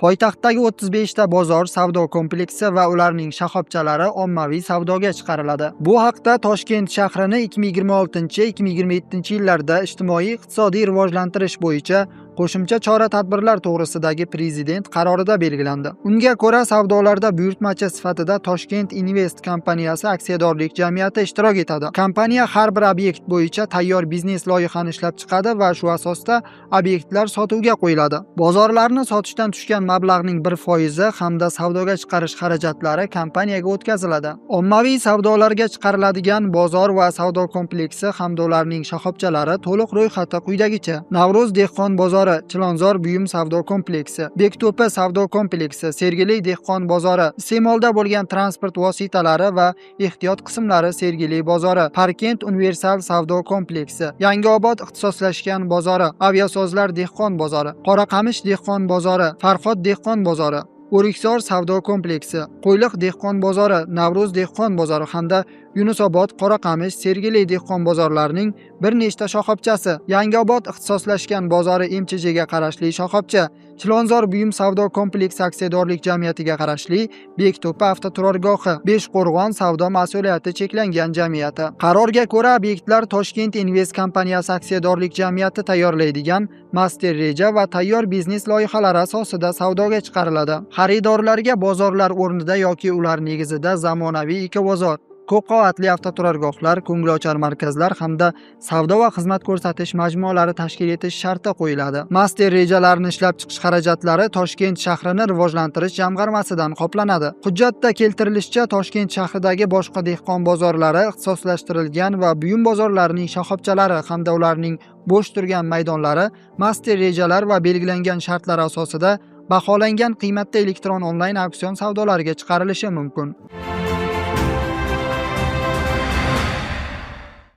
Poytaxtdagi 35 ta bozor, savdo kompleksi va ularning shoxobchalari ommaviy savdoga chiqariladi. Bu haqda Toshkent shahrini 2026-2027 yillarda ijtimoiy-iqtisodiy rivojlantirish bo'yicha qo'shimcha chora-tadbirlar to'g'risidagi prezident qarorida belgilandi. Unga ko'ra, savdolarda buyurtmachi sifatida Toshkent Invest kompaniyasi aksiyadorlik jamiyati ishtirok etadi. Kompaniya har bir obyekt bo'yicha tayyor biznes loyihani ishlab chiqadi va shu asosda obyektlar sotuvga qo'yiladi. Bozorlarni sotishdan tushgan mablag'ning 1% hamda savdoga chiqarish xarajatlari kompaniyaga o'tkaziladi. Ommaviy savdolarga chiqariladigan bozor va savdo kompleksi hamda ularning shoxobchalari to'liq ro'yxati quyidagicha: Navro'z dehqon bozori, Chilonzor buyum savdo kompleksi, Bekto'pa savdo kompleksi, Sergeli dehqon bozori, iste'molda bo'lgan transport vositalari va ehtiyot qismlari Sergeli bozori, Parkent universal savdo kompleksi, Yangiobod ixtisoslashgan bozori, Aviasozlar dehqon bozori, Qoraqamish dehqon bozori, Farhod dehqon bozori, O'rikzor savdo kompleksi, Qo'yliq dehqon bozori, Navro'z dehqon bozori hamda Yunusobod, Qoraqamish, Sergeli dehqon bozorlarining bir nechta shoxobchasi, Yangiobod ixtisoslashgan bozori MChJga qarashli shoxobcha, Chilonzor buyum savdo kompleksi aksiyadorlik jamiyatiga qarashli Bekto'pa avtoturargohi, Beshqo'rg'on savdo mas'uliyati cheklangan jamiyati. Qarorga ko'ra, obyektlar Toshkent Invest kompaniyasi aksiyadorlik jamiyati tayyorlaydigan master reja va tayyor biznes loyihalari asosida savdoga chiqariladi. Xaridorlarga bozorlar o'rnida yoki ular negizida zamonaviy ekobozor, ko'p qavatli avtoturargohlar, ko'ngilochar markazlar hamda savdo va xizmat ko'rsatish majmualari tashkil etish sharti qo'yiladi. Master rejalarni ishlab chiqish xarajatlari Toshkent shahrini rivojlantirish jamg'armasidan qoplanadi. Hujjatda keltirilishicha, Toshkent shahridagi boshqa dehqon bozorlari, ixtisoslashtirilgan va buyum bozorlarining shoxobchalari hamda ularning bo'sh turgan maydonlari master rejalar va belgilangan shartlar asosida baholangan qiymatda elektron onlayn auksion savdolariga chiqarilishi mumkin.